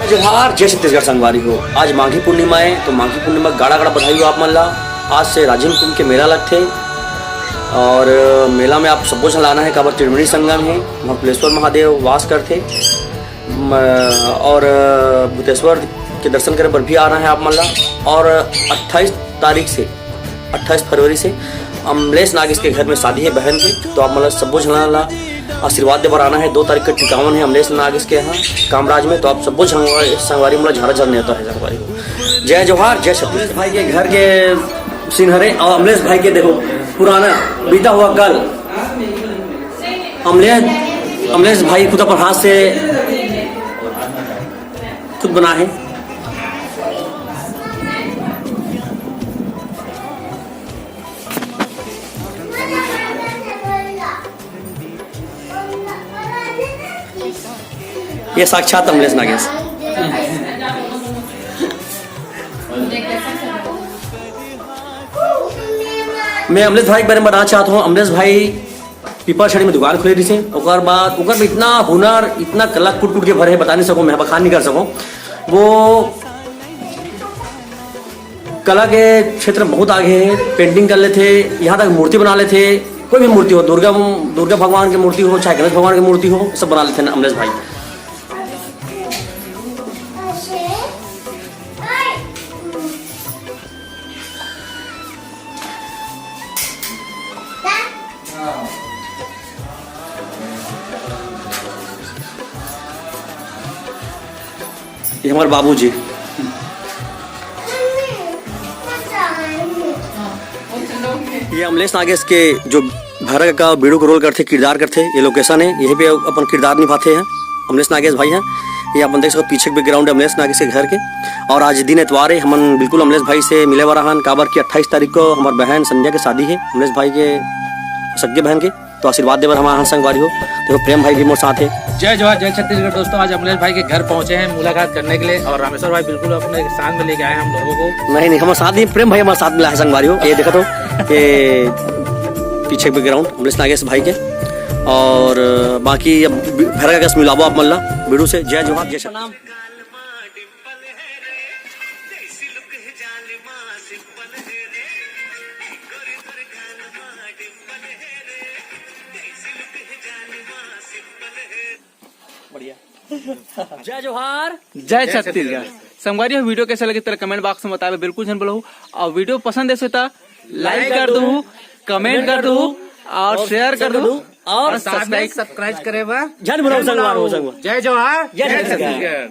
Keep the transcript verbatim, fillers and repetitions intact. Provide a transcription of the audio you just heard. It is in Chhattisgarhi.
जोहार, जय छत्तीसगढ़ संगवारी हो। आज माघी पूर्णिमा है, तो माघी पूर्णिमा गाड़ा गाड़ा बधाई हो आप मन ला। आज से राजिम कुंभ के मेला लगथे और मेला में आप सब्बो झन लाना है, काबर त्रिवेणी संगम है, महाकुलेश्वर महादेव वास करथे। म-, और भूतेश्वर के दर्शन करे बर भी आना है आप मन ला। और अट्ठाईस तारीख से, अट्ठाईस फरवरी से अमलेश नागेश के घर में शादी है बहन के, तो आप मन ला सब्बो झन ला आशीर्वाद दे बर आना है। दो तारीख का टिकावन है अमलेश नागेश के यहाँ कामराज में, तो आप सब्बो झन संगवारी मन ला झारा झारा नेवता है संगवारी हो। जय जोहार, जय छत्तीसगढ़। भाई के घर के सीन हरे और अमलेश भाई के देखो पुराना बीता हुआ कल। अमलेश, अमलेश भाई खुद अपन हाथ से खुद बना है। ये साक्षात अमलेश नागेश। मैं अमलेश भाई के बारे में बताना चाहता हूँ, अमलेश भाई पीपल छड़ी में दुकान खोले रहिसे, ओकर बाद ओकर में इतना हुनर, इतना कला कूट कूट के भरे है, बता नहीं सकूँ, मैं बखान नहीं कर सकूँ। वो कला के क्षेत्र में बहुत आगे है, पेंटिंग कर लेथे, यहाँ तक मूर्ति बना लेथे, कोई भी मूर्ति हो, दुर्गा, दुर्गा भगवान की मूर्ति हो, चाहे गणेश भगवान की मूर्ति हो, सब बना लेथे अमलेश भाई। ये हमारे बाबूजी। ये अमलेश नागेश के जो भैरा का बीड़ू को रोल करथे, किरदार करथे, ये लोकेशन है, यहीं पे अपन किरदार निभाथे हैं अमलेश नागेश भाई हैं। ये अपन देख सकते हो पीछे बैकग्राउंड है अमलेश नागेश के घर के। और आज दिन एतवार है, हमन बिल्कुल अमलेश भाई से मिले वाला हन, काबर कि अट्ठाईस तारीख को हमार बहन संध्या के शादी है, अमलेश भाई के सगे बहन के। तो आशीर्वाद देबर हमारा संगवारी हो। देखो प्रेम भाई भी मोर साथ है। जय जोहार, जय छत्तीसगढ़। दोस्तों, आज अमलेश भाई के घर पहुंचे हैं मुलाकात करने के लिए और रामेश्वर भाई बिल्कुल अपने साथ में लेके आए हैं हम लोगों को। नहीं नहीं, हमारे साथ नहीं, प्रेम भाई हमारे साथ मिला है संगवारी हो। ये देखो तो, ये पीछे बैकग्राउंड अमलेश नागेश भाई के। और बाकी अब भैरा का मिलाबो आप मन ला बीड़ू से। जय जोहार, जय छत्तीसगढ़। बढ़िया। जय जोहार। जय छत्तीसगढ़। संगवारी हो, वीडियो कैसे लगे तेरा कमेंट बॉक्स में बतावे बिल्कुल झन बोलहू। और वीडियो पसंद ऐसे तो लाइक कर दू, कमेंट कर दू और शेयर कर दू और साथ में सब्सक्राइब करे बा झन भुलाओ संगवारी हो, संगवारी। जय जोहार, जय छत्तीसगढ़।